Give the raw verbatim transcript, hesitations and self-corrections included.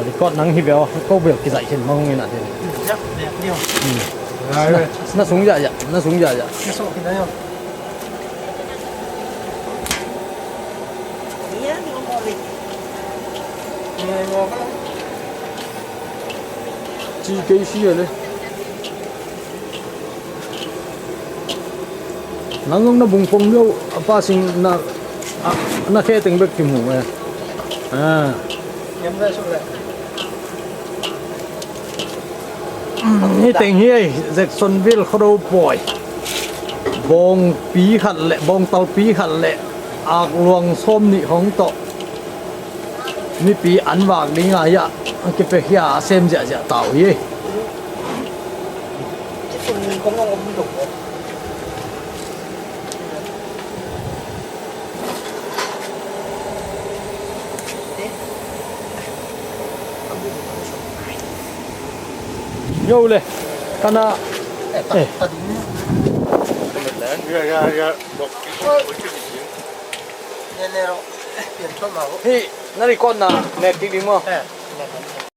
Record nang hi bel, ko bel kizaih khin mah hong in a den. Na, na sung zahzah, na sung zahzah. Ci kei si a le. Nang zong na bungpong zo a, pa sing na, a, na khe teng bek kimu e. A. Hih teng hi ei, Jacksonville Khuado pawi. Bawngpi khat le, bawngtalpi khat le, akluang sawm nih hong tawh. Mipi an vak ding a hiah, a kipia hiah a sem ziahziah tau hi. Yo le, kana. Eh. Hih, na record na, mek kik ding maw?